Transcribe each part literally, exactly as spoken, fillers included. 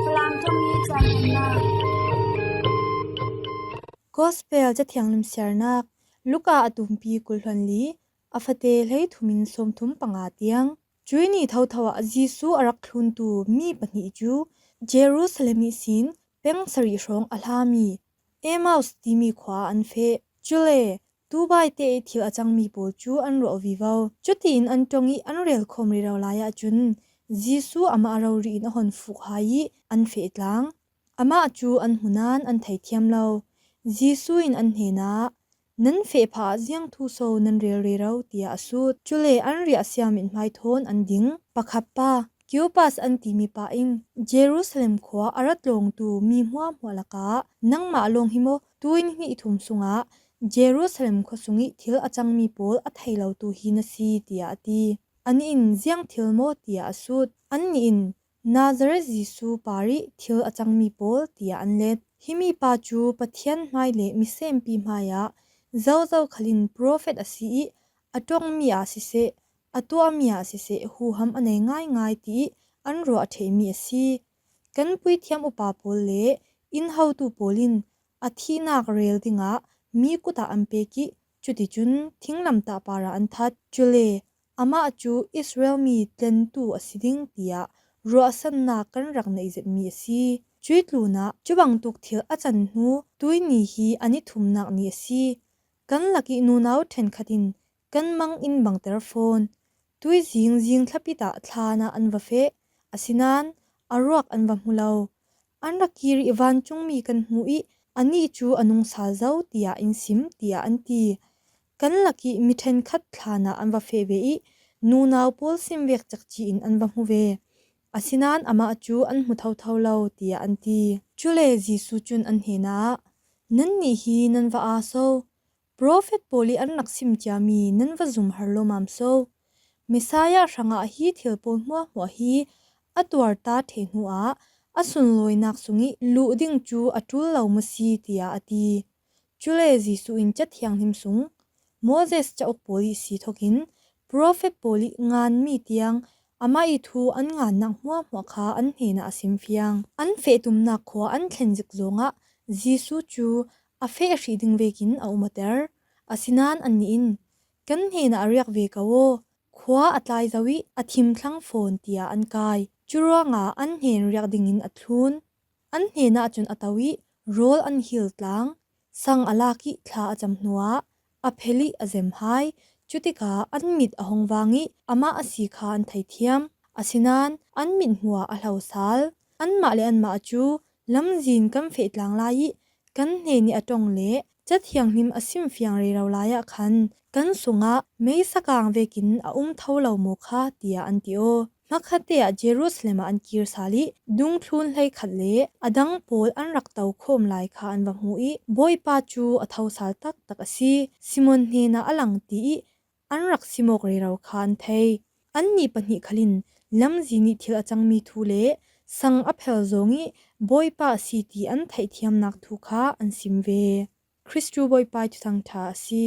Falam ṭawngin caan hmannak. Gospel Cathiang limsiarnak. Luka a tumpi kul hluan li, a fate hleithumin sawmthum panga tiang. Cuih ni thotho ah Jesuh a rak thluntu mi pahnih cu Jerusalem ihsin peng sarih hrawng a hlami Emmaus timi khua ah an feh. Cule tubaite ih thil a cangmi pawl cu an ruah vivo. Cutiin an ṭong ih an relkhawm rero lai ahcun Jesuh amah rori in a hon fuk hai ih an feh tlang. Amah cu an hmu nain an thei thiam lo. Jesuh in an hnenah, "Nan feh phah ah ziang thu so nan rel rero?" tiah a sut. Cule an riahsia mithmai thawn an ding. Pakhat pa, Cleopas an timi pa in, "Jerusalem khua a rat lawngtu mi hmuahhmuah lakah nangmah lawng hi maw? Tuin hnih thum sungah Jerusalem khua sungih thil a cangmi pawl a thei lotu hi na si," tiah a ti. Anih in, "Ziang thil maw?" tiah a sut. Annih in, "Nazareth Jesuh par ih thil a cangmi pawl," tiah an let. "Himi pa cu Pathian hmai le misenpi hmaiah zozo khalin profet a si ih a ṭongmi ah siseh, a tuahmi ah siseh, huham a nei ngaingai tiih an ruah ṭhehmi a si. Kan puithiam upa pawl le inn hotu pawl in a thihnak rel dingah mi kut ah an pek ih cuticun thinglamtah parah an that. Cule amah cu Israel mi tlentu a si ding tiah ruahsannak kan rak neih zetmi a si. Cuih tlunah cubangtuk thil a can hnu tuihni hi a ni thumnak ni a si. Kan lakih nunau ṭhenkhat in kan mang in bangter fawn. Tuizing zing thlapit ah thlan ah an va feh, asinain a ruak an va hmu lo. An rak kir ih vancungmi kan hmuh ih anih cu a nung sal zo, tiah in sim," tiah an ti. "Kan lakih mi ṭhenkhat thlan ah an va feh ve ih nunau pawl sim vek cekci in an va hmu ve. Asinain amah cu an hmu thotho lo," tiah an ti. Cule Jesuh cun an hnenah, "Nannih hi nan va aa so! Profet pawl ih an rak sim ciami nan va zum har lawmam so! Messiah hrangah hi thil pawl hmuahhmuah hi a tuarta ṭheh hnuah a sunlawinak sungih luh ding cu a ṭul lo maw si?" tiah a ti. Cule Jesuh in Cathianghlim sung, Moses cauk pawl ih si thokin profet pawl ih nganmi tiang amah ih thu an ngannak hmuahhmuah kha an hnenah a simfiang. An feh tumnak khua an thlen zik zongah Jesuh cu a feh hrih ding vekin a um awter. Asinain annih in, "Kan hnenah riak ve ko aw, khua a tlai zo ih a thim thlang fawn," tiah an kai. Curuangah an hnen riak dingin a thlun. An hnenah cun a to ih rawl an hil tlang. Sang a lak ih thla a cam hnuah a phel ih a zem hai. Cutikah an mit a hong vang ih amah a si kha an thei thiam. Asinain an mit hmuah a hlo sal. Anmah le anmah cu lamzin kan feh tlang lai ih kan hnen ih a ṭong le Cathianghlim a simfiang rero lai ah khan kan sungah meisa kang vekin a um tho lo maw kha, tiah an ti aw. Hmakhatte ah Jerusalem ah an kir sal ih dungthlun hleikhat le a dang pawl an rak to khawm lai kha an va hmuh ih Bawipa cu a thosal taktak a si, Simon hnenah a lang tiih an rak simawk rero kha an thei. Annih pahnih khal in lamzin ih thil a cangmi thu le sang a phel zong ih Bawipa a si ti an theihthiamnak thu kha an sim ve. Khristu Bawipa ih Thuthang ṭha a si.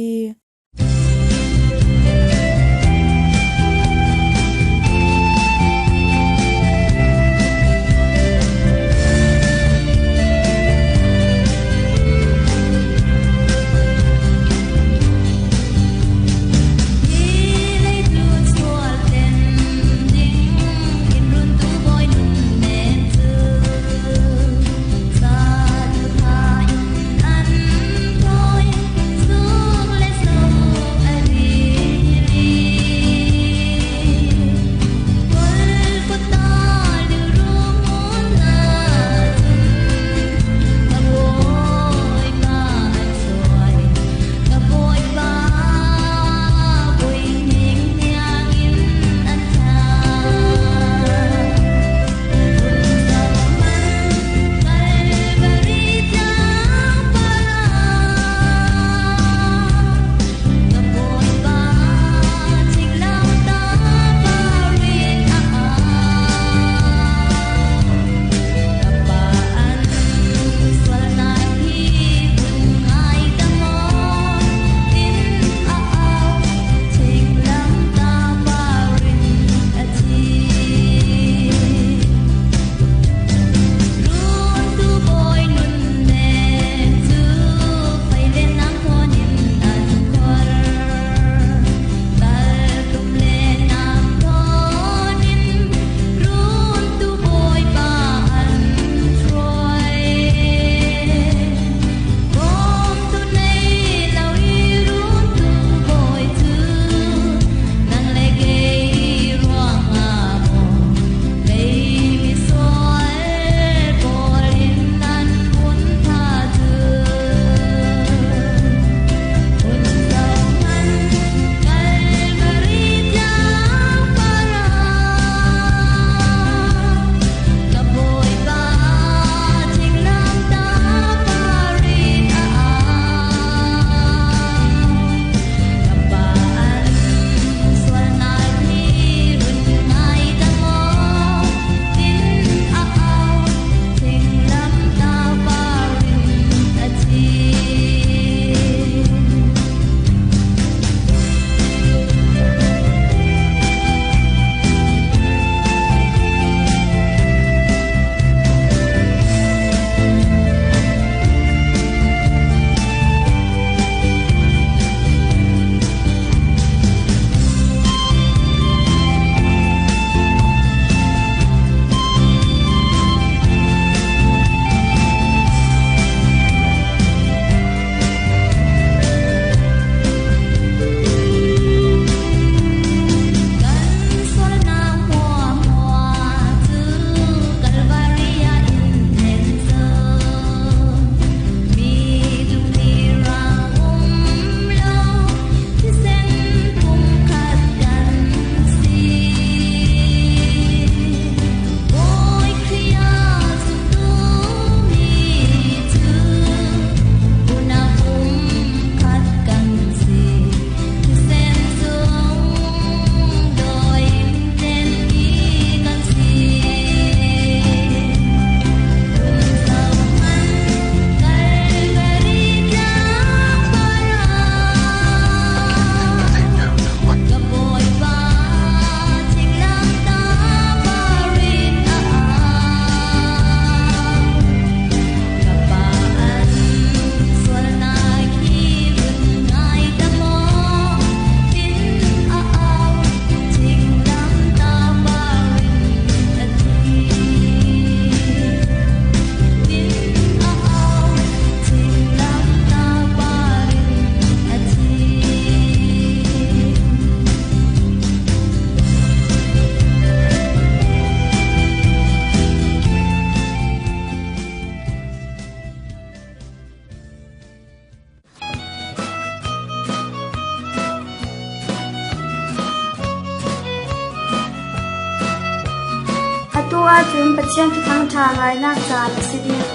Siangtho Thangṭha ngainak caan a si ding.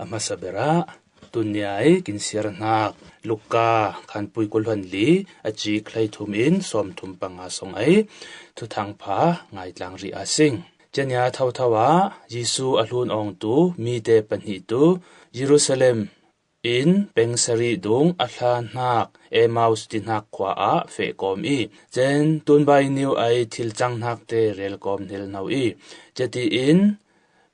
A hmasa berah, tunia ei kin siar hnak Luka khanpui kul hluan li a cik hleithum in sawmthum panga song ei Thuthang pha ngaitlang rih a sing. Canya thotho ah Jesu a hlun awngtu mite pahnih tu Jerusalem in peng sarih dung a hla hnak Emmaus tihnak khua ah feh kawm i, cen tunbai niu ei thil cang hnak te rel kawm hnel hno i, cati in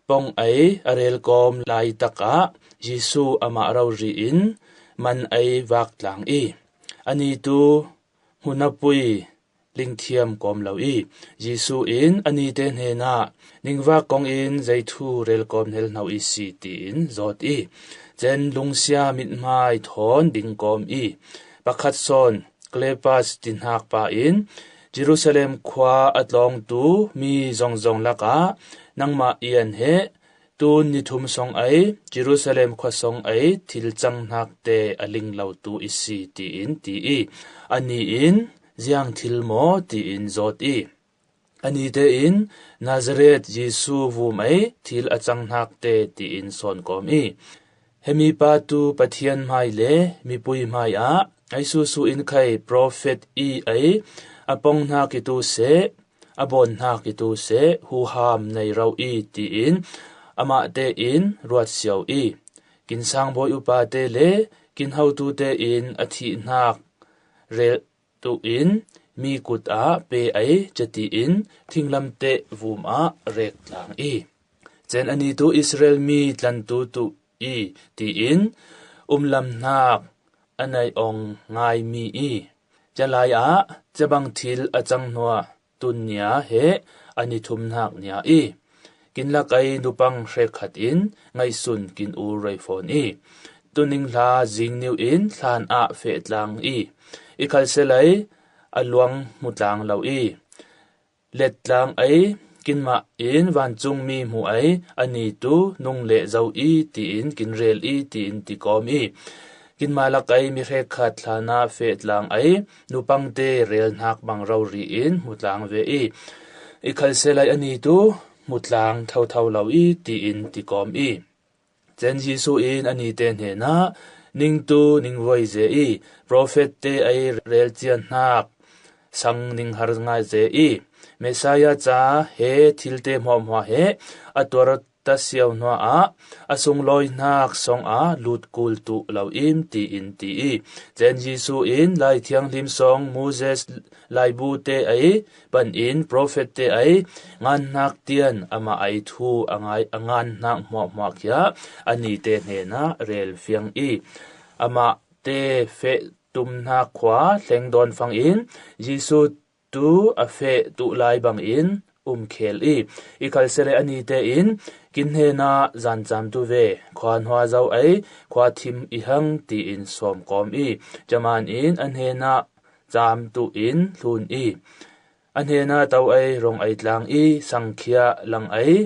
pong ei a rel kawm laitak ah Jesu amah rori in man ei vak tlang i, ani tu hmunapui lingthiam kawm lo i, Jesu in ani te hnenah, "Ningvak kong in zei thu rel kawm hnel hno i si?" tiin zawt i, cen lungsia mithmai thawn ding kawm i, pakhat sawn Kleopas tihnak pa in, "Jerusalem khua a tlawngtu mi zongzong lakah nangmah ian he, tun ni thum song ei Jerusalem khua song ei thil cang hnak te a ling lo tu i si," tiin ti i, ani in, "Ziang thil maw?" tiin zawt i, ani te in, "Nazareth Jesu vum ei thil a cang hnak te," tiin sawn kawm i, "Hemi pa tu Pathian hmai le mipui hmai ah ei susu in khai profet i ei a pong hnak i tu seh, a bawn hnak i tu seh, huham nei ro i," tiin amah te in ruat sio i, "Kinsang bawi upa te le kinhotu te in a thih hnak rel tuh in mi kut ah pe ei," cati in thinglam teh vum ah rek tlang i, cen ani tu Israel mi tlantu tuh i, tiin umlam hnak a nei ong ngai mi i, calai ah cabang thil a cang hnuah tun nia he ani thum hnak nia i, kin lak ei nupang hrekkhat in ngaihsun kin ur roi fawn i, tuning hla zing niu in hlan ah feh tlang i, i khalselei a luang hmu tlang lo i, let tlang ei, kinmah in vancung mi hmu ei, ani tu nung le zo i, tiin kin rel i, tiin ti kawm i, kinmah lak ei mi hrekkhat hlan ah feh tlang ei, nupang te rel hnak bang rori in hmu tlang ve i, i khalselei ani tu hmu tlang thotho lo i, tiin ti kawm i, cen Jesu in ani te hnenah, "Ning tu ning voi ze i, profet te ei rel cian hnak sang ning har ngai ze i, Messiah ca he thil te hmuahhmuah he a tuar ta sio hnuah a sunglawi hnak song ah lut kul tuh lo im," tiin ti i, cen Jesu in, "Lai Thianghlim song Moses laibu te ei pan in profet te ei ngan hnak tian amah ei thu a ngai, a ngan hnak hmuahhmuah khia ani te hnenah rel fiang i, amah te feh tum hnak khua hleng dawn fang in Jesu tu a feh tuh lai bang in um khel i, i khalselei ani te in, 'Kin hnenah zan cam tu ve, khua hnua zo ei, khua thim i hang,' tiin sawm kawm i, caman in a hnenah cam tuh in hlun i, a hnenah to ei rong ei tlang i, sangkhia lang ei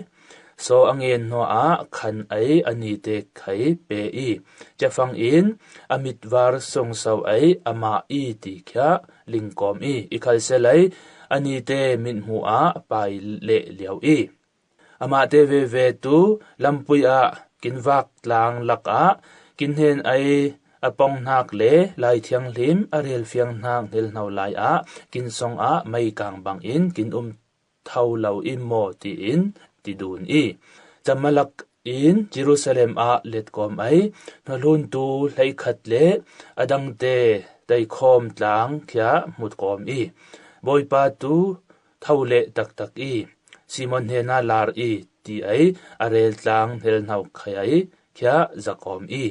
saw a ngen hnuah khan ei ani te khai pe i, cafang in a mit var sungso ei amah i ti khia ling kawm i, i khalselei ani te mithmuh ah pai leh lio i, amah te veve tu lampui ah kin vak tlang lakah kin hnen ei a pong hnak le Lai Thianghlim a rel fiang hnak hnel hno lai ah kin song ah meikang bang in kin um tho lo i maw?" tiin ti dun i, cam malak in Jerusalem ah let kawm ei, hnuahluntu hleikhat le a dangte teikhawm tlang khia hmut kawm i, "Bawipa tu tho leh taktak i, Simon hnenah lar i," ti ei a rel tlang hnel hno khai ei khia za kawm i,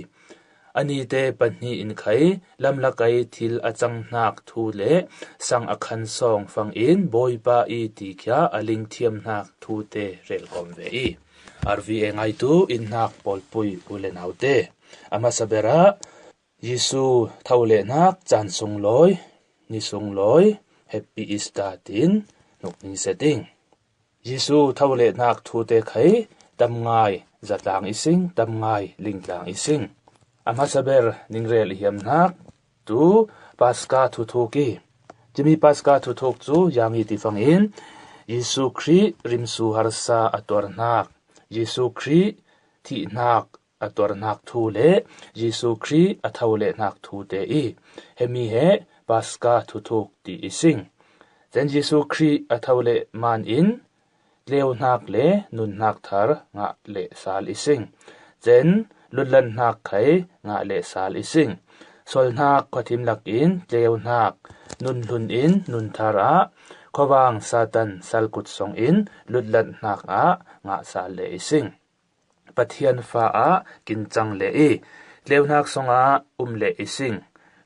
ani te pahnih in khai lamlak ei thil a cang hnak thu le sang a khan sawng fang in, "Bawipa i," ti khia a lingthiam hnak thu te rel kawm ve i, R V A ngaitu in hnak pawlpui u le nau te, a hmasa berah Jesu tho leh hnak caan sunglawi, ni sunglawi, Happy Easter tiin hnuk ning se ding. Jesu tho leh hnak thu te khai tam ngai zatlang i sing, tam ngai lingtlang i sing. A hmasa ber ning rel i hiam hnak tu Paska thu thuk i, Cumi Paska thuthuk cu Yangi ti fangin Jesuh Khrih rimsu harsa a tuarnak, Jesuh Khrih thihnak a tuarnak thu le Jesuh Khrih a tholehnak thu te i hemi he Paska thuthuk ti i sing. Cun Jesuh Khrih a tholeh man in tleuhnak le nunhnak thar ngah le sal i sing. Cun lutlanhnak khai ngah le sal i sing. Sualhnak khuathim lakin tleuhnak, nunhlun in nunthar ah, khuavang Satan salkut song in lutlanhnak ah ngah sal le i sing. Pathian fa ah kin cang le i tleuhnak song ah um le i sing.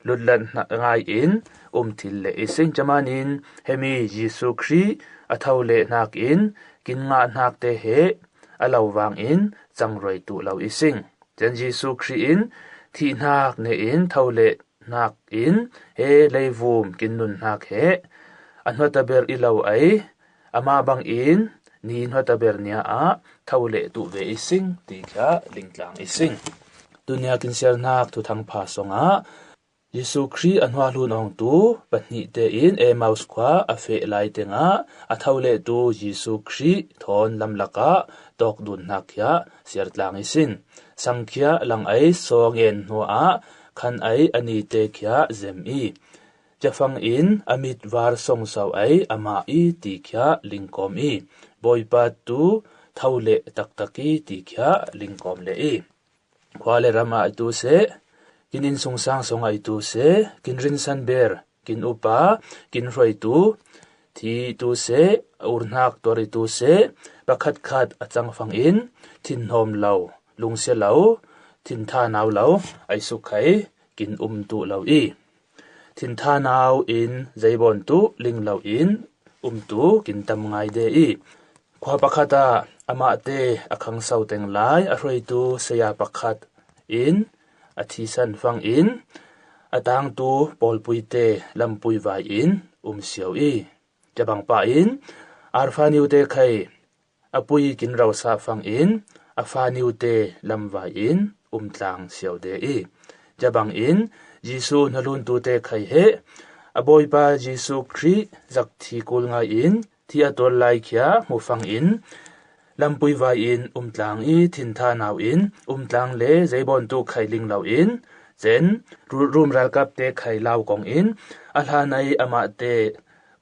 Lutlanhnak ngai in um thil le i sing. Camanin hemi Jesuh Khrih a tholehnak in kin ngahnak te he a lo vang in cang roi tuh lo i sing. Cun Jesuh Khrih in thihnak ne in tholehnak in he leivum kin nunhnak he a hnuataber i lo ai, amah bangin ni hnuataber nia ah tholeh tuh ve i sing ti kha lingtlang i sing. Tunia kin siarnak thuthang pha song ah Jesuh Khrih a hnuahlun awngtu pahnih tein Emmaus khua a feh lai tengah a tholehtu Jesuh Khrih thawn lamlak ah tawk dunhnak khia siartlang i sin. Sangkhia lang ei sawngen hnuah khan ei a nite khia zem i, cafang in a mit var songso ei amah i ti khia lingkawm i, Bawipa tu tholeh taktak i ti khia lingkawm le i. Khua le ram ah i tu seh, kin innsungsang song ah i tu seh, kin rinsan ber, kin upa, kin hruaitu, thi i tu seh, a urhnak tuar i tu seh, pakhatkhat a cangfang in thinhawm lo, lungsia lo, thinthanau lo, ei sukkhai kin um tuh lo i, thinthanau in zeibawn tuh ling lo in umtu kin tam ngai de i, khua pakhat ah amahte a khangso teng lai a hruaitu saya pakhat in a thisan fang in a tangtu pawlpuite lampui vai in um sio i, cabang pah in arfa niute khai a pui kin rosa fang in a fa niute lamvai in umtlang sio de i, cabang in Jesuh hnaluntute khai he a Bawipa Jesuh Khrih zakthi kul ngai in thi a tuar lai khia hmufang in lampui vai in umtlang i, thinthanau in umtlang le zeibawn tuh khai ling lo in, cen ru-, rum ralkapte khai lau kong in a hlanai amahte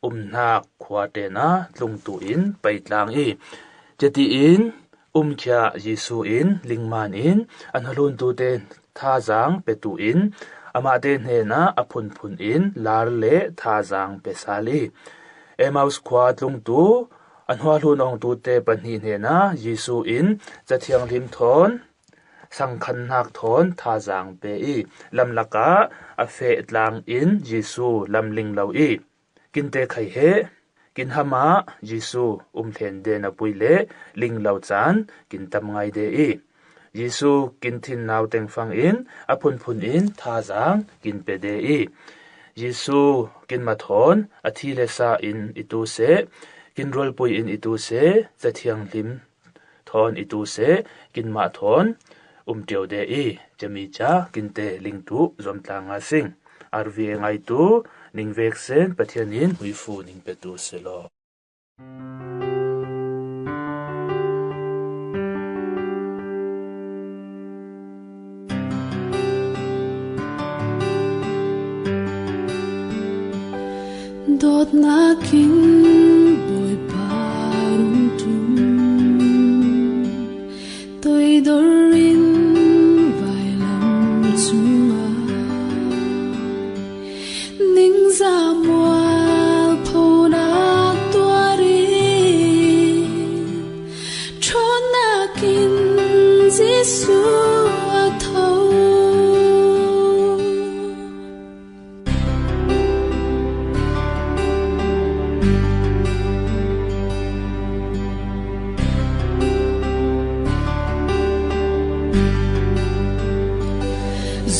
umhnak khua tenah tlungtu in peitlang i, cati in umkhia Jesuh in lingman in a hnaluntute thazaang petu in amahte hnenah a phunphun in lar le thazaang pe sal i, Emmaus khua tlungtu a hnuahlun awngtute pahnih hnenah Jesuh in Cathianghlim thawn sangkhanhnak thawn thazaang pe i, lamlak ah a feh tlang in Jesuh lamling lo i, kinte khai he kin ham ah Jesuh umhlen den a pui le ling lo caan kin tam ngai de i, Jesuh kin thin nau tengfang in a phunphun in thazaang kin pe de i, Jesuh kin ma thawn a thi le sa in i tu seh, kin rualpui in i tu seh, Cathianghlim thawn i tu seh, kinmah thawn um ṭio de i, cami ca kinte lingtu zuamtlang nga sing. R V A ngaitu ning vek sen Pathian in huifu ning petu si law. Dawtnak in Bawipa rung ṭum, toidor in vailam cungah ningzah mual phonak tuar in ṭhawnnak in Jesuh a tho.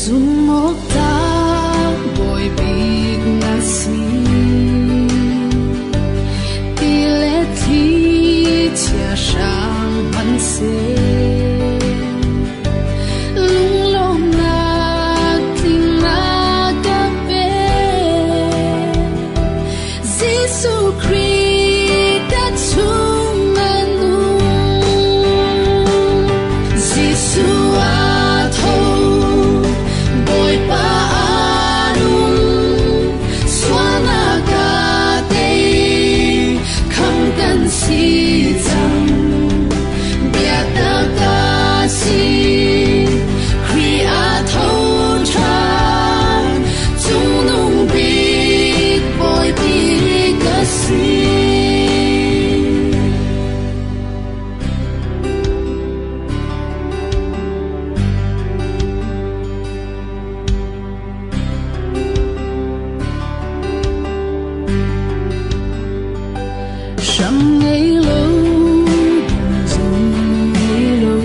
Zumawk tak bawi bik na si, ti le thli cia hrang hman seh. Lunglawmnak tlingnak a pe, Jesu Khrih ta chung a nung, Jesu a tho, Bawipa a nung, sualnak a tei, kham kan si cang, biatak a si, Khrih a tho ṭhan, cungnung bik, Bawi bik a si. Hrem ngei lo, zong ngei lo,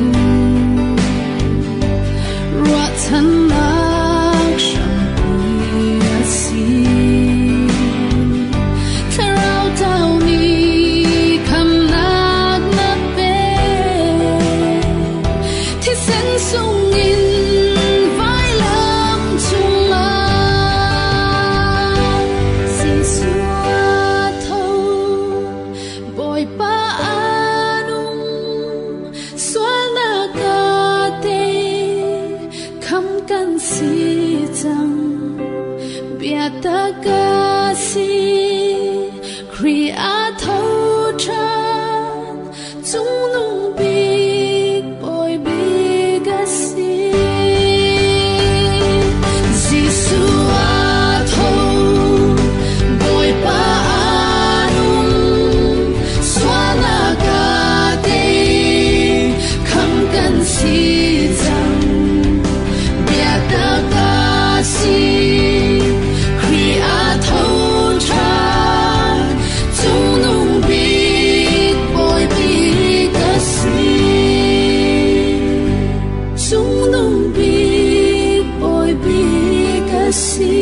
ruahchannak hrampi a si. Thlarau tau nih khamhnak na pek, thisen sungin vailam chungah Jesu a tho, Bawipa a nung, sualnak a tei, kham kan si cang, biatak a si, Khrih a tho ṭhan, cungnung bik, Bawi bik a si. Jesu a tho, Bawipa a nung, sualnak a tei, kham kan si cang, biatak a si, Khrih a tho ṭhan, cungnung bik, Bawi bik a si. Cungnung bik, Bawi bik a si.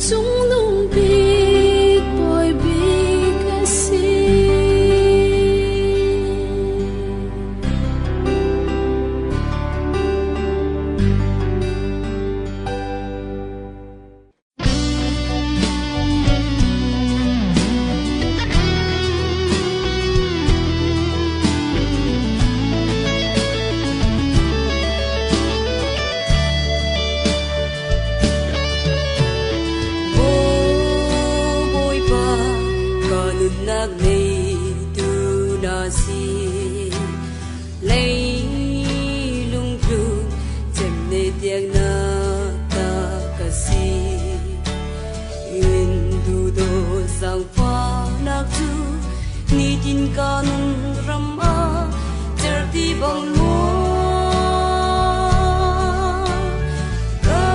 Cungnung bik, Bawi bik a si. Aw Bawipa, ka nunnak neitu na si. Leilung tlun cem nei tiang na tak ka si. In duhdaw zaangfahnak cu nitin ka nun ram ah certi bang lua. Ka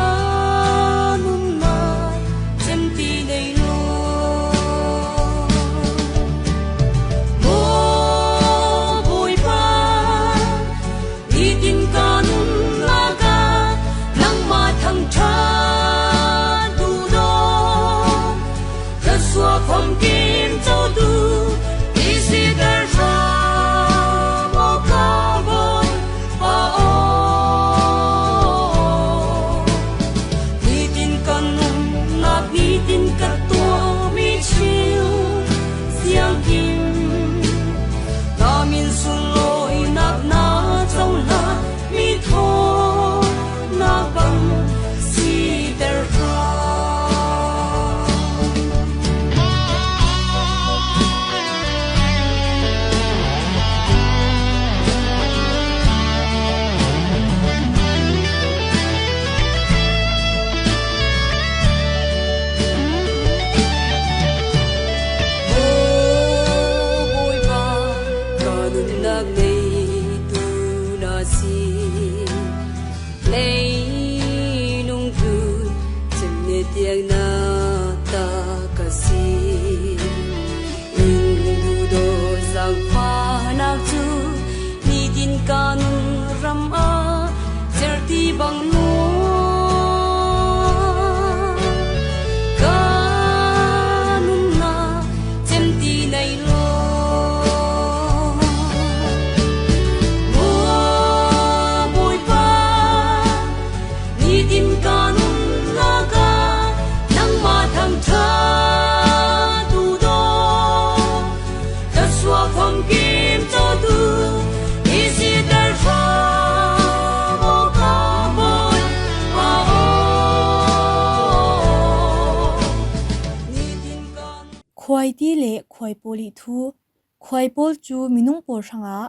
nunnak cemti nei lo. Maw Bawipa, nitin ka nunnak ah nangmah thangṭhat duhdaw. Ka suah famkim cotu i siter hram aw ka Bawipa aw. Nitin ka nunnak, nitin ka tuahmi thil siangkim, na min sunlawinak, na cohlan mi thawhnak bang siter hram. Khuaiti le khuai pawl ih thu. Khuai pawl cu minung pawl hrangah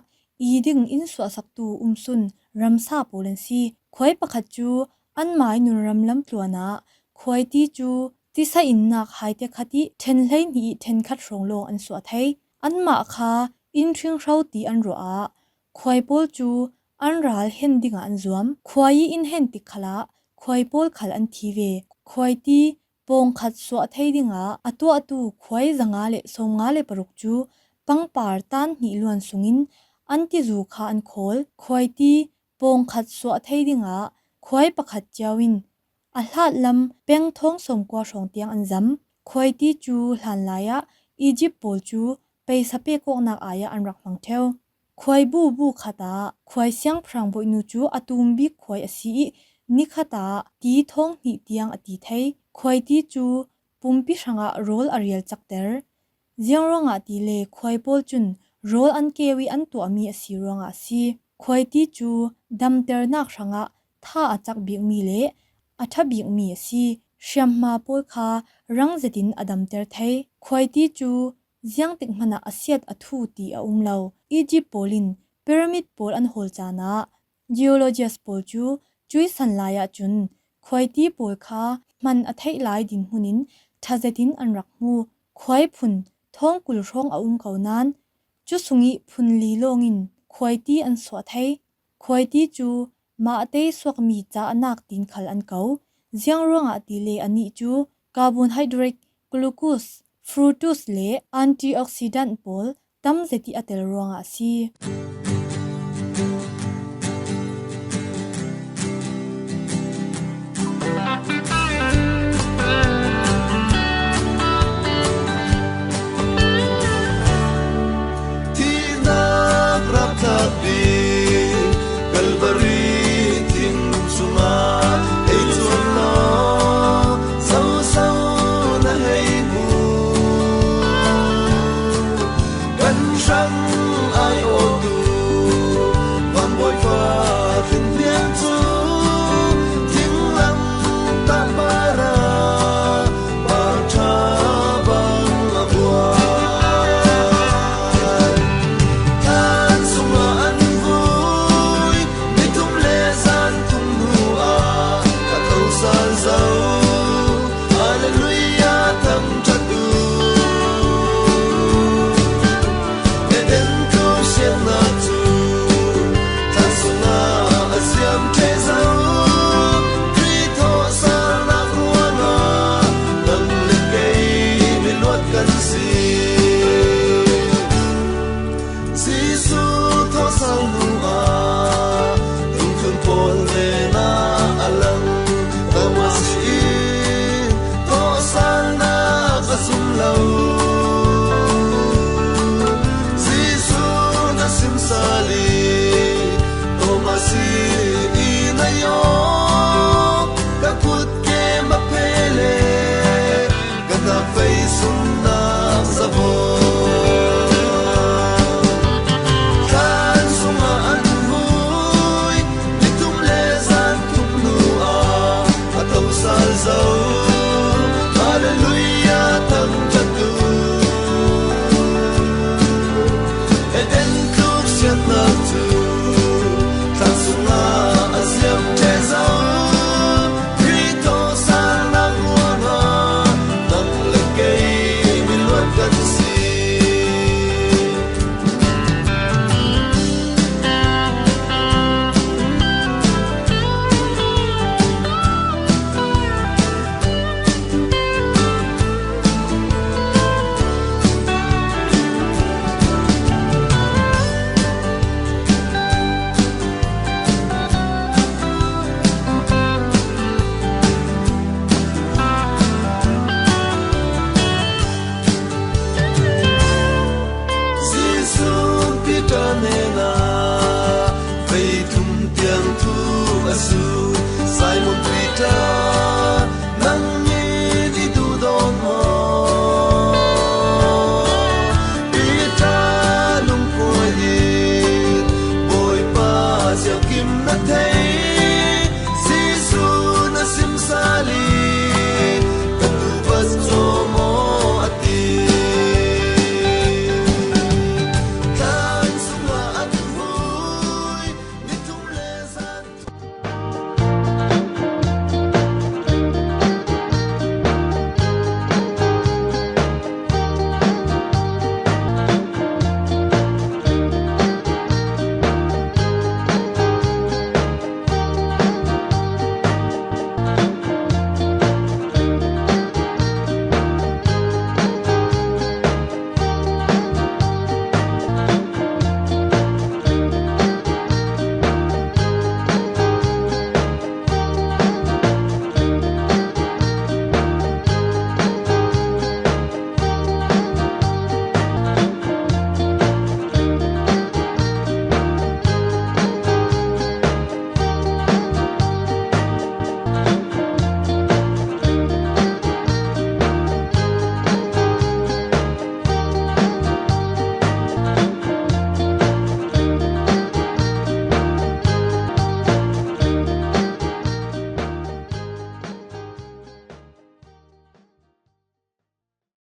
i ding in suahsaktu umsun ramsa pawl an si. Khuai pakhat cu anmai nunram lam tluanah khuaiti cu tisa innak haite khat ih ṭhen hleihnih ih ṭhenkhat hrawng lawng an suah thei. Anmah kha inn hringhro ti an ruah ah khuai pawl cu an ral hen dingah an zuam. Khuai ih in hen tik khalah khuai pawl khal an thi ve. Khuaiti pawngkhat suah thei dingah a tuahtu khuai zanga le sawmnga le paruk cu pangpar tan hnih luan sungin an tizu kha an khawl. Khuaiti pawngkhat suah thei dingah khuai pakhat cio in a hlatlam peng thawng sawmkua hrawng tiang an zam. Khuaiti cu hlanlai ah Egypt pawl cu peisa pek awknak ai ah an rak hmang ṭheu. Khuai bubu khat ah khuai siangpahrang bawihnu cu a tum bik khuai a si ih ni khat ah ti thawng hnih tiang a ti thei. Khuaiti cu pumpi hrangah rawl a rial cakter. Ziangruangah tile khuai pawl cun rawl an keu ih an tuahmi a si ruangah a si. Khuaiti cu damternak hrangah tha a cak bikmi le a ṭha bikmi a si. Hriamhma pawl kha rang zetin a damter thei. Khuaiti cu ziangtik hmanah a siat a thu ti a um lo. Egypt pawl in pyramid pawl an hawl caan ah geologist pawl cu cuih san lai ahcun khuaiti pawl kha hman a theih lai dinhmun in ṭha zetin an rak hmu. Khuai phun thawng kul hrawng a um ko nain cu sungih phun li lawngin khuaiti an suah thei. Khuaiti cu mah a tei suakmi ca a nak tiin khal an ko. Ziangruangah tile anih cu carbohydrate, glucose, fructose le antioxidant pawl tam zet ih a tel ruangah a si. Thihnak rapthlak bik Kalvari thing sungah ei cuan law, zoso na hei hmu? Kan hrang ai awtu Van Bawipa tlinhniang cu thinglam tah parah parṭha bang a buai. Thlan sungah an vui, nitum le zantum hnuah a to sal zo. Hallelujah, thangṭhat uh. Eden tluk siatnak cu thlan sungah a ziam ṭheh zo. Khrih thawhsalnak ruangah nang le kei miluat kan si. Jesuh thawhsal hnuah dungthlun pawl hnenah a lang. Thomas in thawhsalnak a zum lo. Jesuh na sim sal ih Thomas in i na yawk, ka kut kem a phei le ka hnak vei sunnak zavaw. Thlan sungah an vui, nitum le zantum hnuah a to sal zo. Hallelujah, thangṭhat uh. Eden tluk siatnak cu thlan sungah a ziam ṭheh zo. Khrih thawhsalnak ruangah nang le kei miluat kan si. Jesuh Peter hnenah